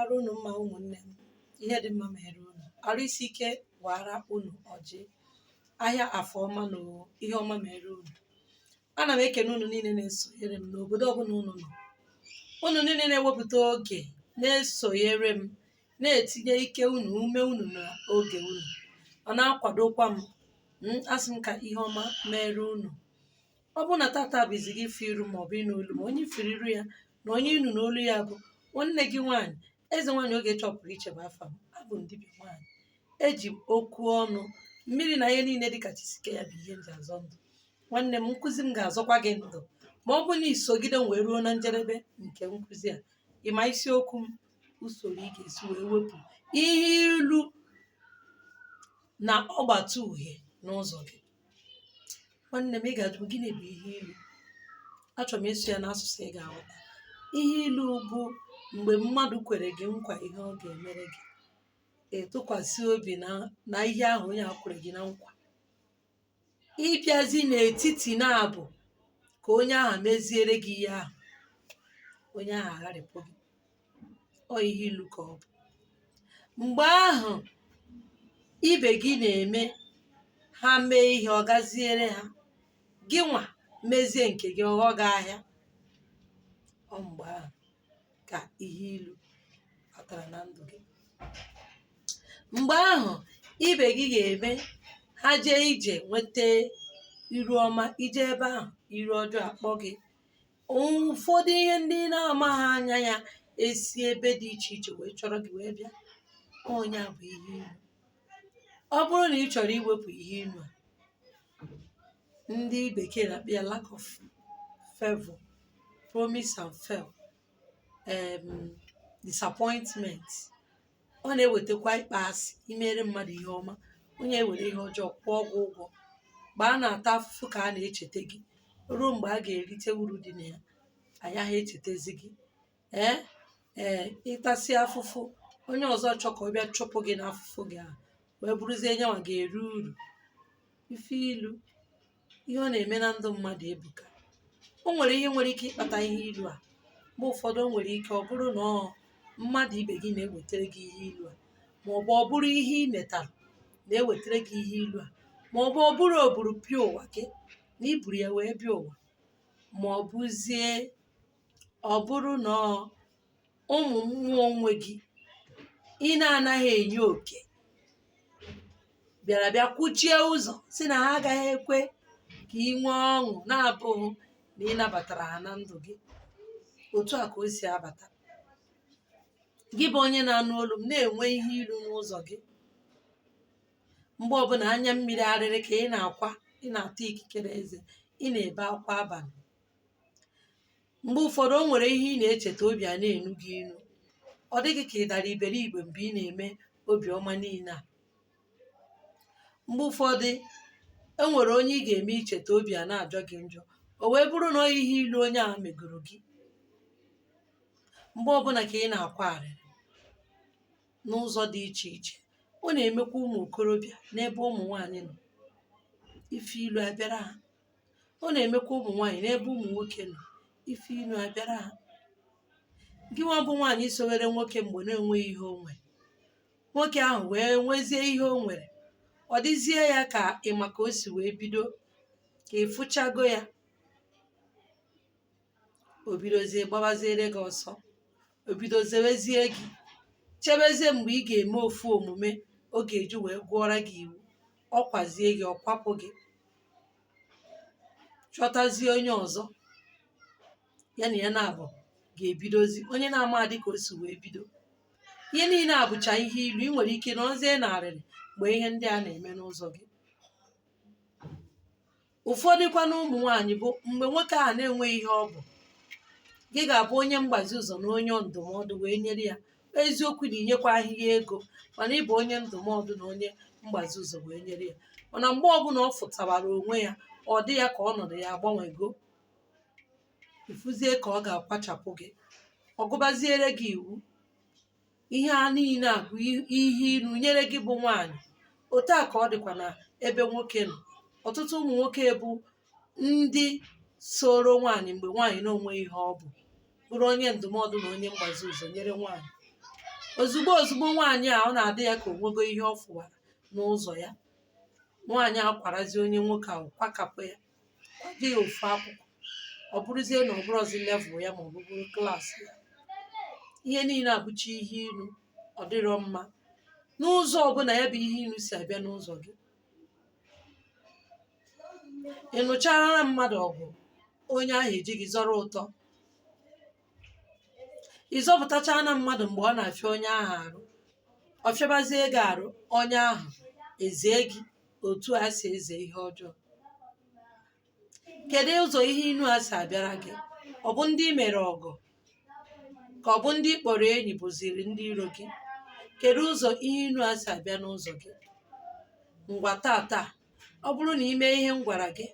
Mara unu mma, ụmụnne m. Ihe dị mma mere unu. Arụ isi ike wara unu ọjị. Ahịa afọ ọma na ihe ọma mere unu. Ana m ekene unu niile na-esonyere m n'obodo ọbụla unu nọ. Unu niile na-ewepụta oge na-esonyere m, na-etinye ike unu, ume unu na oge unu. Ọ na-akwadokwa m. Asị m ka ihe ọma mere unu. Ọ bụrụ na tata bụ izi gị ịfụ iru maọbụ ịnụ olu ma onye ifuru iru ya na onye ịnụ n'olu ya bụ nwanne gị nwaanyị, Eze Nwaanyị Ogechi Ọpụrụ Iche bụ afa m. Abụ m dibịa nwaanyị. Eji m okwu ọnụ, mmiri na ihe niile dịka chisike ya bụ ihe m ji azọ ndụ. Nwanne m, nkụzi m ga-azọkwa gị ndụ ma ọ bụrụ na isogide m wee ruo na njedebe nke nkụzi a. Ị ma isiokwu m? Usoro ị ga-esi wee wepụ ihe ilu na ọgbata uhie n'ụzọ gị. Nwanne m, ị ga-ajụ m, gịnị bụ ihe ilu? Achọrọ m ịsụ ya n'asụsụ ị ga-aghọta. Ihe ilu bụ mgbe mmadụ kwere gị nkwa ihe ọ ga-emere gị, ị tụkwasị obi na ihe ahụ onye a kwere gị na nkwa. Ịbịazi n'etiti na-abụ ka onye ahụ meziere gị ihe ahụ, onye ahụ agharịpụ gị. Ọ ihe ilu ka ọ bụ. Mgbe ahụ ibe gị na-eme, ha mee ihe ọ gaziere ha, gị nwa mezie nke gị, ọghọ gị ahịa. Ọ mgbe ahụ ka ihe ilu batara na ndụ gị. Mgbe ahụ ibe gị ga-eme, ha jee ije nweta iru ọma, ije ebe ahụ iru ọjọọ akpọ gị. Ụfọdụ ihe ndị ị na-amaghị anya ya esi ebe dị iche iche wee chọrọ gị wee bịa. Onye a bụ ihe ilu. Ọ bụrụ na ị chọrọ iwepụ ihe ilu a, ndị bekee na-akpọ ya lack of favor, promise and fail, disappointment. Ọ na-ewetakwa ịkpa asị, imere mmadụ ihe ọma, onye ewere ihe ọjọọ kwụọ gị ụgwọ. Mgbe a na-ata afụfụ ka a na-echeta gị, ruo mgbe a ga-erite uru dị na ya, agaghị echetezi gị. Ee, ịtasị afụfụ, onye ọzọ chọ ka ọ bịa chụpụ gị n'afụfụ gị ahụ, wee bụrụzie nyanwa ga-eri uru. Ife ilu, ihe ọ na-eme na ndụ mmadụ ebuka. O nwere ihe nwere ike ịkpata ihe ilu a. Mgbe ụfọdụ o nwere ike ọ bụrụ na ọ mmadụ ibe gị na-ewetara gị ihe ilu a, maọbụ ọ bụrụ ihe ị metara na-ewetara gị ihe ilu a, maọbụ ọ bụrụ oburu pịa ụwa gị na i buru ya wee bịa ụwa, ma ọ bụzie ọ bụrụ na ụmụ mmụọ onwe gị ị na-anaghị enye oke bịara bịa kwuchie ụzọ, si na ha agaghị ekwe ka ị nwee ọṅụ na-abụghị na ị nabatara ha na ndụ gị. Otu a ka o si abata. Gị bụ onye na-anụ olu m na-enwe ihe ilu n'ụzọ gị, mgbe ọbụla anya mmiri arịrị ka ị na-akwa, ị na-ata ikikere eze, ị na-ebe akwa abalị. Mgbe ụfọdụ o nwere ihe ị na-echeta, obi a na-enu gị inu, ọ dịghị ka ị dara iberibe mgbe ị na-eme obiọma niile a. Mgbe ụfọdụ e nwere onye ị ga-eme icheta, obi a na-ajọ gị njọ, o wee bụrụ na ọ ihe ilu onye a megoro gị. Mgbe ọbụla ka ị na-akwa arịrị n'ụzọ dị iche iche. Ọ na-emekwa ụmụ okorobịa n'ebe ụmụ nwaanyị nọ, ife ilu abịara ha. Ọ na-emekwa ụmụ nwaanyị n'ebe ụmụ nwoke nọ, ife ilu abịara ha. Gị nwa bụ nwaanyị sowere nwoke mgbe na-enweghị ihe o nwere, nwoke ahụ wee nwezie ihe o nwere, ọ dịzie ya ka ị ma ka o si wee bido, ka ị fụchago ya, o bidozie gbabaziere gị ọsọ, o bido zewezie gị, chebezie mgbe ị ga-eme ofu omume ọ ga-eji wee gụọra gị iwu, ọ kwazie gị, ọ kwapụ gị, chọtazie onye ọzọ ya na ya na-abụ ga-ebidozi, onye na-ama dị ka o si wee bido. Ihe niile a bụcha ihe ilu. Ị nwere ike nọrọzie n'arịrị mgbe ihe ndị a na-eme n'ụzọ gị. Ụfọdụkwa na ụmụ nwaanyị bụ mgbe nwoke ahụ na-enweghị ihe ọ bụ, gị ga-abụ onye mgbazi ụzọ na onye ndụmọdụ wee nyere ya. Eziokwu na inyekwa ahịhịa ego, mana ị bụ onye ndụmọdụ na onye mgbazi ụzọ wee nyere ya. Mana mgbe ọbụla ọ fụtabara onwe ya, ọ dị ya ka ọnọdụ ya agbanwego, ịfụzie ka ọ ga-akwachapụ gị, ọ gụbaziere gị iwu. Ihe a niile a bụ ihe ilu nyere gị bụ nwaanyị. Otu a ka ọ dịkwa na ebe nwoke nọ. Ọtụtụ ụmụ nwoke bụ ndị soro nwaanyị mgbe nwaanyị na-onweghị ihe ọ bụ, bụrụ onye ndụmọdụ na onye mgbazi ụzọ nyere nwaanyị. Ozugbo ozugbo nwaanyị a ọ na-adị ya ka o nwego ihe ọ fụwara n'ụzọ ya, nwaanyị a kwarazie onye nwoke ahụ, kwakapụ ya, kwaje ya ofu akwụkwọ, ọ bụrụzie na ọ bụrụzi level ya ma ọ bụ bụrụ class ya. Ihe niile abụcha ihe ilu. Ọ dịrọ mma n'ụzọ ọbụla ya bụ ihe ilu si abịa n'ụzọ gị. Ị nụchara mmadụ ọgụ, onye ahụ eji gị zọrọ ụtọ. Ị zọpụtachaa na mmadụ mgbe ọ na-afịa onye ahụ arụ, ọ fịabazie gị arụ, onye ahụ ezie gị otu a si eze ihe ọjọọ. Kedu ụzọ ihe inu a si abịara gị? Ọ bụ ndị i mere ọgọ, ka ọ bụ ndị ị kpọrọ enyi bụziri ndị iro gị? Kedu ụzọ ihe inu a si abịa n'ụzọ gị? Ngwa, tata, ọ bụrụ na ime ihe m gwara gị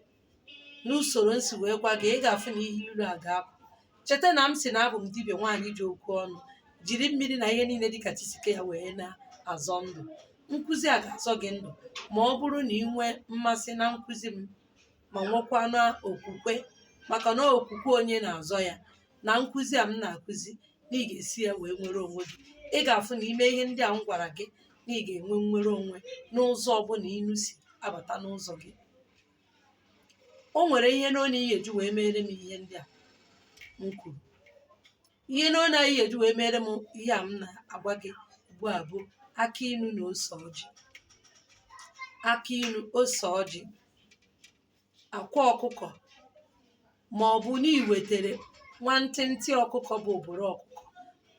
n'usoro nsi wee gwa gị, ị ga-afụ na ihe ilu a ga-apụ. Cheta na m si na abụ m dibịa nwaanyị ji okwu ọnụ, jiri mmiri na ihe niile dịka chisike ya wee na-azọ ndụ. Nkụzi a ga-azọ gị ndụ ma ọ bụrụ na ị nwee mmasị na nkụzi m, ma nwekwa na okwukwe, maka na okwukwe onye na-azọ ya. Na nkụzi a m na-akụzi, na ị ga-esi ya wee nwere onwe gị. Ị ga-afụ na ime ihe ndị a m gwara gị, na ị ga-enwe nnwere onwe n'ụzọ ọbụla inu si abata n'ụzọ gị. O nwere ihe n'one ị ga-eji wee mere m ihe ndị a m kwuru. Ihe n'one anyị ga-eji wee mere m ihe a m na-agwa gị ugbu a bụ akị inu na ose ọjị. Akị inu, ose ọjị, akwa ọkụkọ, ma ọ bụ na ị wetere nwantịntị ọkụkọ bụ oboro ọkụkọ,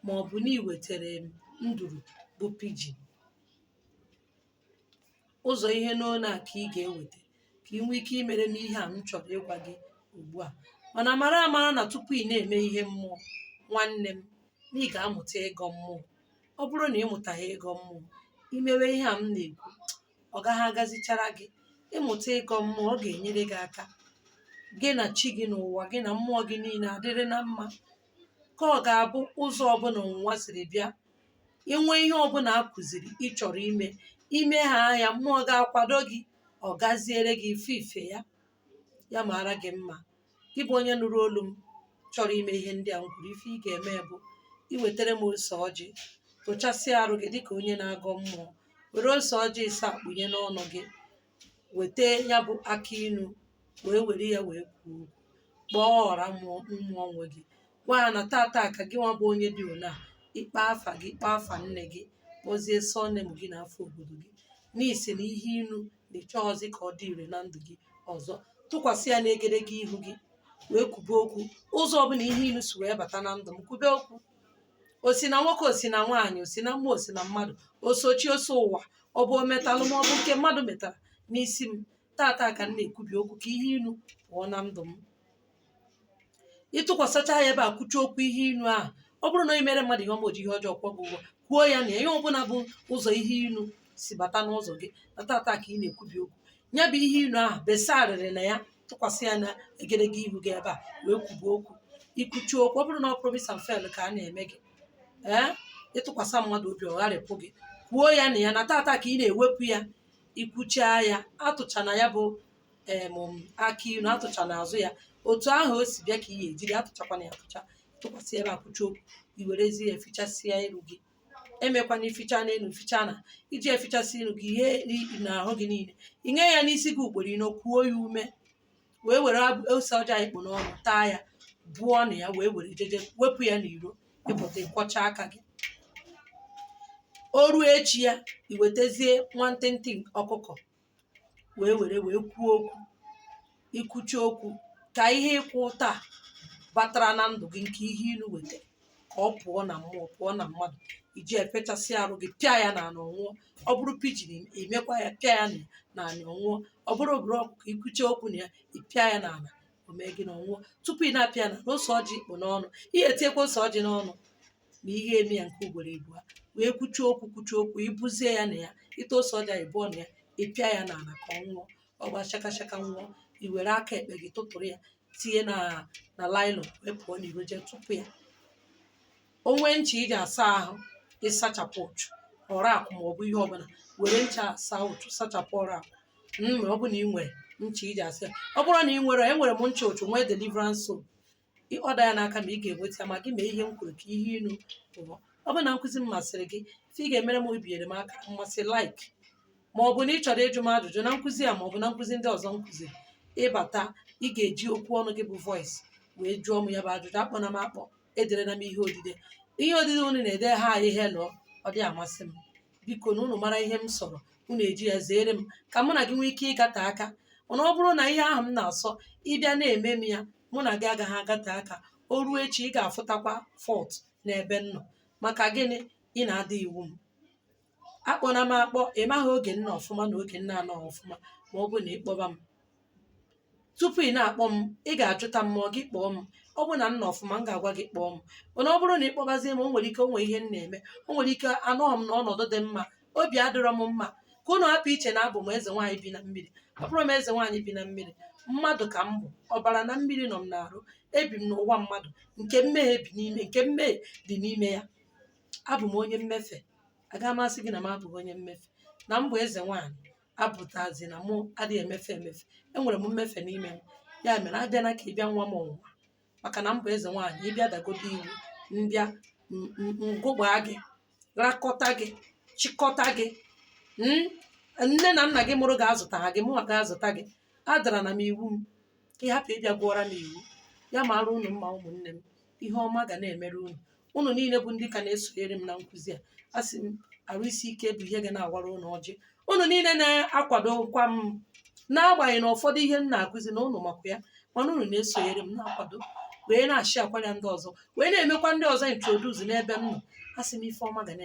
ma ọ bụ na ị wetere nduru bụ pigeon. Ụzọ ihe n'one a ka ị ga-eweta ka ị nwee ike imere m ihe a m chọrọ ịgwa gị ugbu a. Mana mara amara na tupu ị na-eme ihe mmụọ, nwanne m, na ị ga-amụta ịgọ mmụọ. Ọ bụrụ na ị mụtaghị ịgọ mmụọ, imewe ihe a m na-ekwu, ọ gaghị agazichara gị. Ịmụta ịgọ mmụọ, ọ ga-enyere gị aka, gị na chi gị n'ụwa gị na mmụọ gị niile adịrị na mma, ka ọ ga-abụ ụzọ ọbụla ọnwụnwa siri bịa, inwe ihe ọbụla a kụziri ị chọrọ ime, ime ha ya, mmụọ ga-akwado gị, ọ gaziere gị ife ife ya. Ya mara gị mma. Gị bụ onye nụrụ olu m chọrọ ime ihe ndị a m kwuru, ife ị ga-eme bụ iwetara m ose ọjị, tụchasịa arụ gị dịka onye na-agọ mmụọ, were ose ọjị ịsa kpunye n'ọnụ gị, weta ya bụ akị inu wee were ya wee kwuo okwu, kpọọ ọra mmụọ mmụọ nwe gị, gwa ha na tata ka gị nwa bụ onye dị one a, ikpe afa gị, kpọọ afa nne gị, kpọzie surname gị na afọ obodo gị, n'isi na ihe inu na ịchọghọzi ka ọ dị ire na ndụ gị ọzọ. Tụkwasị ya n'egedege ihu gị wee kwube okwu. Ụzọ ọbụla ihe inu si wee bata na ndụ m, kwube okwu. O si na nwoke, o si na nwaanyị, o si na mmụọ, o si na mmadụ, osochi ose ụwa, ọ bụ ometalụ ma ọ bụ nke mmadụ metara n'isi m, tata ka m na-ekwubi okwu ka ihe inu pụọ na ndụ m. Ịtụkwasịcha ya ebe a, kwuchie okwu ihe inu ahụ. Ọ bụrụ na onye mere mmadụ ihe ọma, o ji ihe ọjọọ kwụọ gị ụgwọ, kwuo ya na ihe ọbụla bụ ụzọ ihe inu si bata n'ụzọ gị, na tata ka ị na-ekwubi okwu ya bụ ihe inu ahụ besa arịrị na ya. Tụkwasị ya na egedege ihu gị ebe a wee kwubi okwu. Ikwuchi okwu, ọ bụrụ na ọ promise and fail ka a na-eme gị, ee, ịtụkwasị mmadụ obi, ọ gharịpụ gị, kwuo ya na ya na tata ka ị na-ewepụ ya. Ikwuchaa ya, atụcha na ya bụ em akị inu, atụcha n'azụ ya otu ahụ o si bịa ka ị ga-ejiri, atụchakwana ya atụcha. Tụkwasị ebe a, kwuchi okwu, i werezie ya fichasịa iru gị. Emekwana ificha n'elu, ficha na iji efichasị iru gị, ihe n'ahụ gị niile. Inye ya n'isi gị ugboro ino, kwuo ya ume, wee were ose ọjọọ anyị kpụ n'ọnụ taa ya, bụọ na ya, wee were jeje wepụ ya n'iro. Ịpụta, ịkwọcha aka gị. O ruo echi ya, i wetazie nwantịntị ọkụkọ wee were wee kwuo okwu. Ikwuchi okwu ka ihe ịkwụ taa batara na ndụ gị nke ihe ilu wetara, ka ọ pụọ na mmụọ, pụọ na mmadụ. Iji efechasị arụ gị, pịa ya na ana, ọnwụọ. Ọ bụrụ pigeon, imekwa ya, pịa ya na anị, ọnwụọ. Ọ bụrụ oburu ọkụkọ, ikwuchi okwu na ya, ịpịa ya n'ala, o mee gị na ọnwụọ. Tupu ị na-apịa ya na ose ọjị kpụ n'ọnụ, ihe etinyekwa ose ọjị n'ọnụ ma ihe eme ya nke ugboro abụọ, wee kwuchie okwu, kwuchie okwu, ibuzie ya na ya, ite ose ọjị ahụ ịbụọ na ya, ịpịa ya n'ala ka ọ nwụọ. Ọ gba shakashaka nwụọ, i were aka ekpe gị tụtụrụ ya, tinye na nylon, wee pụọ n'iro jee tụpụ ya. O nwee ncha iji asa ahụ, ịsachapụ ụchụ ọrụ akwụ ma ọ bụ ihe ọbụla, were ncha asa ụchụ, sachapụ ọrụ akwụ. Ma ọ bụ na ị nwere ncha iji asa ya, ọ bụrụ na ị nwere, enwere m ncha ụchụ, nwee deliverance soap, ọda ya n'aka ma ị ga-enweta ya. Ma gị mee ihe m kwuru ka ihe inu pụọ. Ọ bụrụ na nkụzi m masịrị gị, ife ị ga-emere m, ibinyere m aka mmasị, like, ma ọ bụ na ị chọrọ ịjụ m ajụjụ na nkụzi a ma ọ bụ na nkụzi ndị ọzọ m kụziri, ịbata, ị ga-eji okwu ọnụ gị bụ voice wee jụọ m ya bụ ajụjụ. Akpọna m akpọ, ederela m ihe odide. Ihe odide unu na-ede ha ihe lụọ, ọ dị amasị m. Biko, na unu mara ihe m sọrọ, unu eji ya zeere m ka mụ na gị nwee ike ịgate aka. Mana ọ bụrụ na ihe ahụ m na-asọ, ịbịa na-eme m ya, mụ na gị agaghị agate aka. O ruo echi, ị ga-afụtakwa fault n'ebe m nọ. Maka gịnị? Ị na-ada iwu m. Akpọna m akpọ. Ị maghị oge nna ọfụma na oge nna anọghị ọfụma. Ma ọ bụ na ịkpọba m, tupu ị na-akpọ m, ị ga-ajụta m ma ọ gị kpọọ m. Ọ bụ na nna ọfụma, m ga-agwa gị kpọọ m. Mana ọ bụrụ na ị kpọbazie m, o nwere ike o nwee ihe m na-eme, o nwere ike anọghị m n'ọnọdụ dị mma, obi adịrọ m mma. Ka unu hapụ iche na abụ m eze nwaanyị bi na mmiri. Abụrụ m eze nwaanyị bi na mmiri, mmadụ ka m bụ. Ọbara na mmiri nọ m n'arụ. Ebi m n'ụwa mmadụ nke mmehie bi n'ime, nke mmehie dị n'ime ya. Abụ m onye mmefe. Aga amasị gị na m abụghị onye mmefe, na m bụ eze nwaanyị apụtazi na mụ adịghị emefe emefe. Enwere m mmefe n'ime m. Ya mere, abịana ka ị bịa nwa m ọnwụnwa maka na m bụ eze nwaanyị. Ịbịa dagodo iwu, mbịa ngụgbaa gị, rakọta gị, chịkọta gị. Nne na nna gị mụrụ ga-azụta ha gị, mụnwa ga-azụta gị. Adara na m iwu m ka ị hapụ ịbịa gụọra m iwu. Ya mara unu mma, ụmụnne m. Ihe ọma ga na-emere unu. Unu niile bụ ndị ka na-esonyere m na nkụzi a, asị m arụ isi ike bụ ihe ga na-awara unu ọjị. Unu niile na-akwadokwa m, n'agbanyeghị na ụfọdụ ihe m na-akụzi na unu makwa ya, mana unu na-esonyere m, na-akwado, wee na-achị akwara ndị ọzọ, wee na-emekwa ndị ọzọ introduce n'ebe m nọ, asị m ife ọma ga na